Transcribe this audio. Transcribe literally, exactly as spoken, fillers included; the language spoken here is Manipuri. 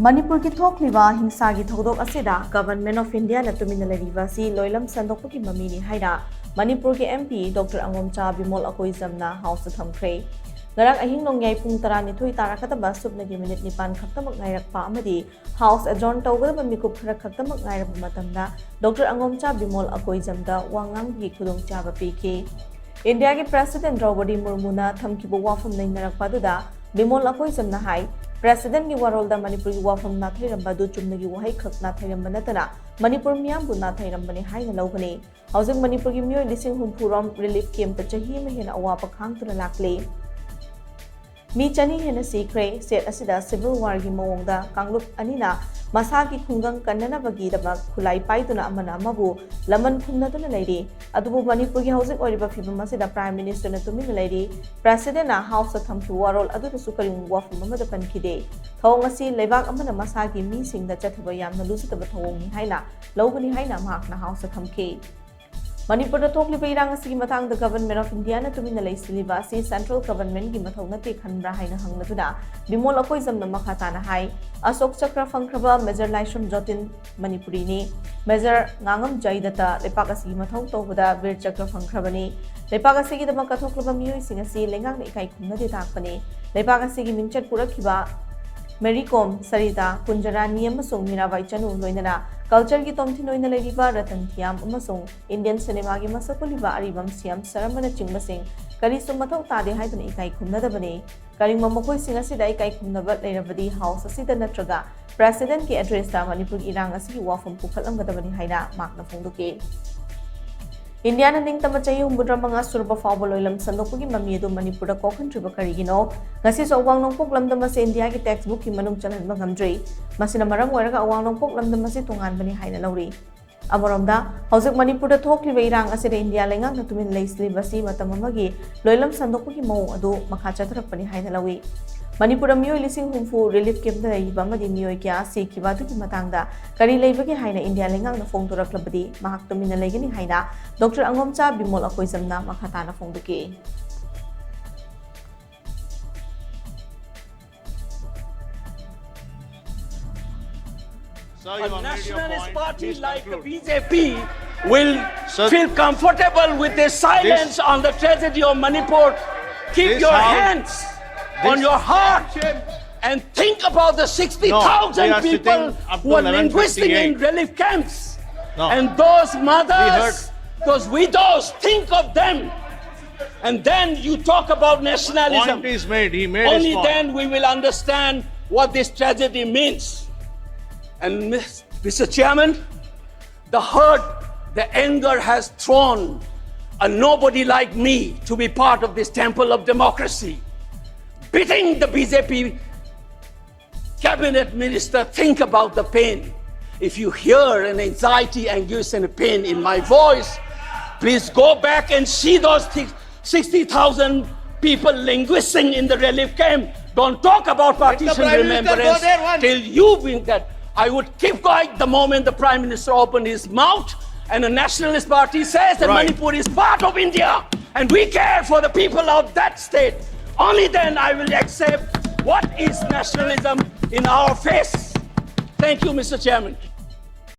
ꯃꯅꯤꯄꯨꯔꯒꯤ ꯊꯣꯛꯂꯤꯕ ꯍꯤꯡꯁꯥꯒꯤ ꯊꯧꯗꯣꯛ ꯑꯁꯤꯗ Government of Indiaꯅ ꯇꯨꯃꯤꯟꯅ ꯂꯩꯔꯤꯕ ꯑꯁꯤ ꯂꯣꯏꯂꯝ ꯁꯟꯗꯣꯛꯄꯒꯤ ꯃꯃꯤꯅꯤ ꯍꯥꯏꯅ ꯃꯅꯤꯄꯨꯔꯒꯤ MP Doctor ꯑꯉꯣꯝꯆꯥ ꯕꯤꯃꯣꯜ ꯑꯀꯣꯏꯖꯝꯅ Houseꯇ ꯊꯝꯈ꯭ꯔꯦ꯫ ꯉꯔꯥꯡ ꯑꯍꯤꯡ ꯅꯣꯡꯌꯥꯏ ꯄꯨꯡ ꯇꯔꯥꯅꯤꯊꯣꯏ ꯇꯥꯔꯛꯀꯗꯕ ꯁꯨꯞꯅꯒꯤ ꯃꯤꯅꯤꯠ ꯅꯤꯄꯥꯟ ꯈꯛꯇꯃꯛ ꯉꯥꯏꯔꯛꯄ ꯑꯃꯗꯤ House adjourn ꯇꯧꯒꯗꯕ ꯃꯤꯀꯨꯞ ꯈꯔ ꯈꯛꯇꯃꯛ ꯉꯥꯏꯔꯕ ꯃꯇꯝꯗ Doctor ꯑꯉꯣꯝꯆꯥ ꯕꯤꯃꯣꯜ ꯑꯀꯣꯏꯖꯝꯗ ꯋꯥ ꯉꯥꯡꯕꯒꯤ ꯈꯨꯗꯣꯡꯆꯥꯕ ꯄꯤꯈꯤ꯫ ꯏꯟꯗꯤꯌꯥꯒꯤ President ꯗ꯭ꯔꯧꯄꯗꯤ ꯃꯨꯔꯃꯨꯅ ꯊꯝꯈꯤꯕ ꯋꯥꯐꯝ ꯅꯩꯅꯔꯛꯄ ꯑꯗꯨꯗ ꯕꯤꯃꯣꯜ ꯑꯀꯣꯏꯖꯝꯅ ꯍꯥꯏ, Presidentꯀꯤ ꯋꯥꯔꯣꯜꯗ ꯃꯅꯤꯄꯨꯔꯒꯤ ꯋꯥꯐꯝ ꯅꯥꯊꯩꯔꯝꯕ ꯑꯗꯨ ꯆꯨꯝꯅꯒꯤ ꯋꯥꯍꯩ ꯈꯛ ꯅꯥꯊꯩꯔꯝꯕ ꯅꯠꯇꯅ ꯃꯅꯤꯄꯨꯔ ꯃꯤꯌꯥꯝꯕꯨ ꯅꯥꯊꯩꯔꯝꯕꯅꯤ ꯍꯥꯏꯅ ꯂꯧꯒꯅꯤ꯫ ꯍꯧꯖꯤꯛ ꯃꯅꯤꯄꯨꯔꯒꯤ ꯃꯤꯑꯣꯏ ꯂꯤꯁꯤꯡ ꯍꯨꯝꯐꯨ ꯔꯣꯝ relief campꯇ ꯆꯍꯤ ꯑꯃ ꯍꯦꯟꯅ ꯑꯋꯥꯕ ꯈꯥꯡꯗꯨꯅ ꯂꯥꯛꯂꯤ꯫ ꯃꯤ ꯆꯅꯤ ꯍꯦꯟꯅ ꯁꯤꯈ꯭ꯔꯦ꯫ State ꯑꯁꯤꯗ civil warꯒꯤ ꯃꯑꯣꯡꯗ ꯀꯥꯡꯂꯨꯞ ꯑꯅꯤꯅ ꯃꯁꯥꯒꯤ ꯈꯨꯡꯒꯪ ꯀꯟꯅꯅꯕꯒꯤꯗꯃꯛ ꯈꯨꯠꯂꯥꯏ ꯄꯥꯏꯗꯨꯅ ꯑꯃꯅ ꯑꯃꯕꯨ ꯂꯃꯟ ꯈꯨꯝꯅꯗꯨꯅ ꯂꯩꯔꯤ꯫ ꯑꯗꯨꯕꯨ ꯃꯅꯤꯄꯨꯔꯒꯤ ꯍꯧꯖꯤꯛ ꯑꯣꯏꯔꯤꯕ ꯐꯤꯕꯝ ꯑꯁꯤꯗ Prime Ministerꯅ ꯇꯨꯃꯤꯟꯅ ꯂꯩꯔꯤ꯫ Presidentꯅ Houseꯇ ꯊꯝꯈꯤꯕ ꯋꯥꯔꯣꯜ ꯑꯗꯨꯗꯁꯨ ꯀꯔꯤꯒꯨꯝꯕ ꯋꯥꯐꯝ ꯑꯃꯠꯇ ꯄꯟꯈꯤꯗꯦ꯫ ꯊꯧꯑꯣꯡ ꯑꯁꯤ ꯂꯩꯕꯥꯛ ꯑꯃꯅ ꯃꯁꯥꯒꯤ ꯃꯤꯁꯤꯡꯗ ꯆꯠꯊꯕ ꯌꯥꯝꯅ ꯂꯨꯖꯗꯕ ꯊꯧꯑꯣꯡꯅꯤ ꯍꯥꯏꯅ ꯂꯧꯒꯅꯤ ꯍꯥꯏꯅ ꯃꯍꯥꯛꯅ Houseꯇ ꯊꯝꯈꯤ꯫ ꯃꯅꯤꯄꯨꯔꯗ ꯊꯣꯛꯂꯤꯕ ꯏꯔꯥꯡ ꯑꯁꯤꯒꯤ ꯃꯇꯥꯡꯗ Government of Indiaꯅ ꯇꯨꯃꯤꯟꯅ ꯂꯩꯁꯤꯜꯂꯤꯕ ꯑꯁꯤ Central Governmentꯀꯤ ꯃꯊꯧ ꯅꯠꯇꯦ ꯈꯟꯕ꯭ꯔꯥ ꯍꯥꯏꯅ ꯍꯪꯂꯗꯨꯅ ꯕꯤꯃꯣꯜ ꯑꯀꯣꯏꯖꯝꯅ ꯃꯈꯥ ꯇꯥꯅ ꯍꯥꯏ, ꯑꯁꯣꯛ ꯆꯀ꯭ꯔ ꯐꯪꯈ꯭ꯔꯕ Major ꯂꯥꯏꯁ꯭ꯔꯝ ꯖꯣꯇꯤꯟ ꯃꯅꯤꯄꯨꯔꯤꯅꯤ꯫ Major ꯉꯥꯉꯝ ꯖꯩꯗꯠꯇ ꯂꯩꯄꯥꯛ ꯑꯁꯤꯒꯤ ꯃꯊꯧ ꯇꯧꯕꯗ ꯕꯤꯔ ꯆꯀ꯭ꯔ ꯐꯪꯈ꯭ꯔꯕꯅꯤ꯫ ꯂꯩꯄꯥꯛ ꯑꯁꯤꯒꯤꯗꯃꯛ ꯀꯠꯊꯣꯛꯂꯕ ꯃꯤꯑꯣꯏꯁꯤꯡ ꯑꯁꯤ ꯂꯩꯉꯥꯛꯅ ꯏꯀꯥꯏ ꯈꯨꯝꯅꯗꯦ ꯇꯥꯛꯄꯅꯤ꯫ ꯂꯩꯄꯥꯛ ꯑꯁꯤꯒꯤ ꯃꯤꯡꯆꯠ ꯄꯨꯔꯛꯈꯤꯕ ꯃꯦꯔꯤ ꯀꯣꯝ, ꯁꯔꯤꯇꯥ, ꯀꯨꯟꯖꯔꯥꯅꯤ ꯑꯃꯁꯨꯡ ꯃꯤꯔꯥꯕꯥꯏ ꯆꯅꯨ ꯂꯣꯏꯅꯅ cultureꯒꯤ ꯇꯣꯝꯊꯤꯟ ꯑꯣꯏꯅ ꯂꯩꯔꯤꯕ ꯔꯇꯟ ꯊꯤꯌꯥꯝ ꯑꯃꯁꯨꯡ Indian cinemaꯒꯤ ꯃꯁꯛ ꯎꯠꯂꯤꯕ ꯑꯔꯤꯕꯝ ꯁꯤꯌꯥꯝ ꯁꯔꯃꯅꯆꯤꯡꯕꯁꯤꯡ ꯀꯔꯤꯁꯨ ꯃꯊꯧ ꯇꯥꯗꯦ ꯍꯥꯏꯗꯨꯅ ꯏꯀꯥꯏ ꯈꯨꯝꯅꯗꯕꯅꯤ꯫ ꯀꯔꯤꯒꯨꯝꯕ ꯃꯈꯣꯏꯁꯤꯡ ꯑꯁꯤꯗ ꯏꯀꯥꯏ ꯈꯨꯝꯅꯕ ꯂꯩꯔꯕꯗꯤ House ꯑꯁꯤꯗ ꯅꯠꯇ꯭ꯔꯒ Presidentꯀꯤ addressꯇ ꯃꯅꯤꯄꯨꯔꯒꯤ ꯏꯔꯥꯡ ꯑꯁꯤꯒꯤ ꯋꯥꯐꯝ ꯄꯨꯈꯠꯂꯝꯒꯗꯕꯅꯤ ꯍꯥꯏꯅ ꯃꯍꯥꯛꯅ ꯐꯣꯡꯗꯣꯛꯈꯤ꯫ ꯏꯟꯗꯤꯌꯥꯅ ꯅꯤꯡꯇꯝꯕ ꯆꯍꯤ ꯍꯨꯝꯐꯨꯇꯔꯥ ꯃꯉꯥ ꯁꯨꯔꯕ ꯐꯥꯎꯕ ꯂꯣꯏꯂꯝ ꯁꯟꯗꯣꯛꯄꯒꯤ ꯃꯃꯤ ꯑꯗꯨ ꯃꯅꯤꯄꯨꯔꯗ ꯀꯣꯛꯍꯟꯗ꯭ꯔꯤꯕ ꯀꯔꯤꯒꯤꯅꯣ? ꯉꯁꯤꯁꯨ ꯑꯋꯥꯡ ꯅꯣꯡꯄꯣꯛ ꯂꯝꯗꯝ ꯑꯁꯤ ꯏꯟꯗꯤꯌꯥꯒꯤ textbookꯀꯤ ꯃꯅꯨꯡ ꯆꯜꯍꯟꯕ ꯉꯝꯗ꯭ꯔꯤ꯫ ꯃꯁꯤꯅ ꯃꯔꯝ ꯑꯣꯏꯔꯒ ꯑꯋꯥꯡ ꯅꯣꯡꯄꯣꯛ ꯂꯝꯗꯝ ꯑꯁꯤ ꯇꯣꯉꯥꯟꯕꯅꯤ ꯍꯥꯏꯅ ꯂꯧꯔꯤ꯫ ꯑꯃꯔꯣꯝꯗ, ꯍꯧꯖꯤꯛ ꯃꯅꯤꯄꯨꯔꯗ ꯊꯣꯛꯂꯤꯕ ꯏꯔꯥꯡ ꯑꯁꯤꯗ ꯏꯟꯗꯤꯌꯥ ꯂꯩꯉꯥꯛꯅ ꯇꯨꯃꯤꯟ ꯂꯩꯁꯤꯜꯂꯤꯕ ꯑꯁꯤ ꯃꯇꯝ ꯑꯃꯒꯤ ꯂꯣꯏꯂꯝ ꯁꯟꯗꯣꯛꯄꯒꯤ ꯃꯑꯣꯡ ꯑꯗꯨ ꯃꯈꯥ ꯆꯠꯊꯔꯛꯄꯅꯤ ꯍꯥꯏꯅ ꯂꯧꯏ꯫ ꯃꯅꯤꯄꯨꯔꯗ ꯃꯤꯑꯣꯏ ꯂꯤꯁꯤꯡ ꯍꯨꯝꯐꯨ relief campꯇ ꯂꯩꯔꯤꯕ ꯑꯃꯗꯤ ꯃꯤꯑꯣꯏ ꯀꯌꯥ ꯁꯤꯈꯤꯕ ꯑꯗꯨꯒꯤ ꯃꯇꯥꯡꯗ ꯀꯔꯤ ꯂꯩꯕꯒꯦ ꯍꯥꯏꯅ ꯏꯟꯗꯤꯌꯥ ꯂꯩꯉꯥꯛꯅ ꯐꯣꯡꯗꯣꯔꯛꯂꯕꯗꯤ ꯃꯍꯥꯛ ꯇꯨꯃꯤꯟꯅ ꯂꯩꯒꯅꯤ ꯍꯥꯏꯅ Doctor ꯑꯉꯣꯝꯆꯥ ꯕꯤꯃꯣꯜ ꯑꯀꯣꯏꯖꯝꯅ ꯃꯈꯥ ꯇꯥꯅ ꯐꯣꯡꯗꯣꯛꯈꯤ꯫ Sir, you have made your point. Please conclude. B J P will feel comfortable with this silence on the tragedy of Manipur. Keep your hands on your heart and think about the sixty thousand people who are languishing in relief camps. And those mothers, those widows, think of them. And then you talk about nationalism. Point is made. He made his point. Only then we will understand what this tragedy means. And Mister Chairman, the hurt, the anger has thrown a nobody like me to be part of this temple of democracy. Beating the B J P cabinet minister, think about the pain. If you hear an anxiety, anguish, and a pain in my voice, please go back and see those things. Sixty thousand people languishing in the relief camp. Don't talk about partition remembrance till you win that. I would keep quiet the moment the Prime Minister opened his mouth and the Nationalist Party says that Manipur is part of India and we care for the people of that state. Only then I will accept what is nationalism in our face. Thank you, Mister Chairman.